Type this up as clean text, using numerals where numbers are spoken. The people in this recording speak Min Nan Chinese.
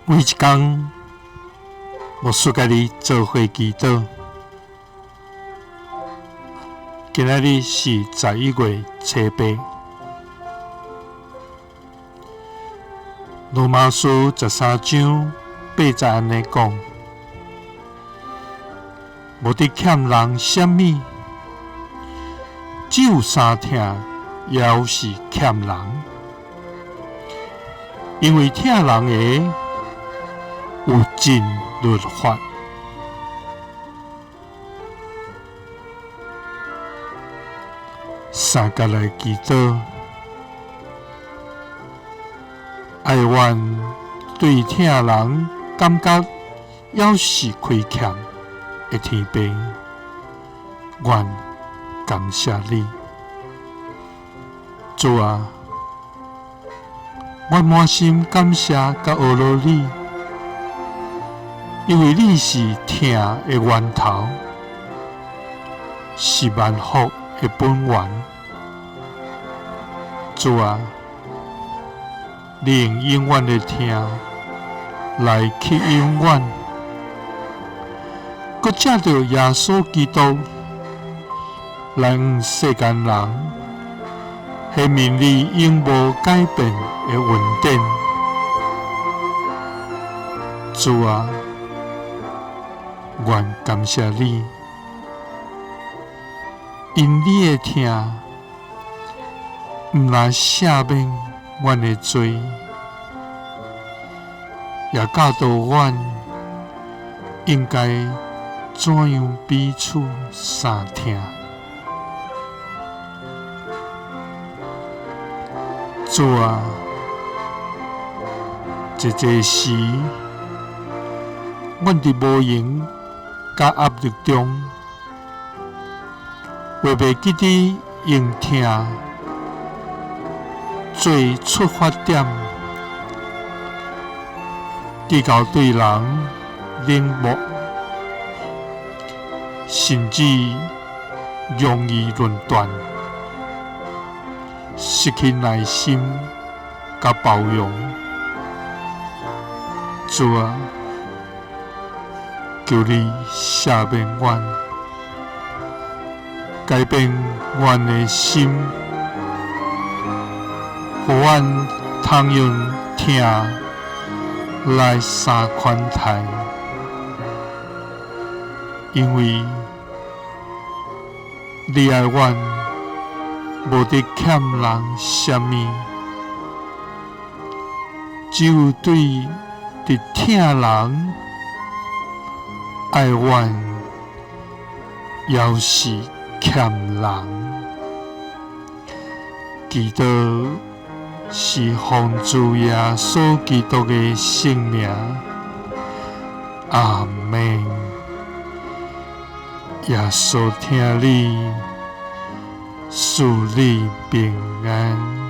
每一工，牧師佮你做伙祈禱。今仔日是11月初8，羅馬書13章8節按呢講：無得欠人啥物，只有相疼，猶是欠人，因為疼人的有盡律法。三角來祈禱，哀阮對疼人感覺猶是虧欠的天父，阮感謝你，主啊，阮滿心感謝佮阿羅你，因為你是疼的源頭，是萬福的本源。主啊，你用永遠的疼來吸引阮，閣藉著耶穌基督來向世間人顯明你永無改變的恩典。主啊，阮感謝你，因你的疼，毋但赦免阮的罪，也教導阮應該怎樣彼此相疼。主啊，濟濟時，阮佇無閒佮壓力中，會袂記得用疼做出發點，直到對人冷漠，甚至容易論斷，失去耐心佮包容。主啊，求你赦免阮，改變阮的心，予阮通用疼來相寬待，因為你愛阮，無得欠人啥物，只有對佇疼人愛阮，猶是欠人。祈禱是奉主耶穌基督的聖名，阿們。耶穌疼你，賜你平安。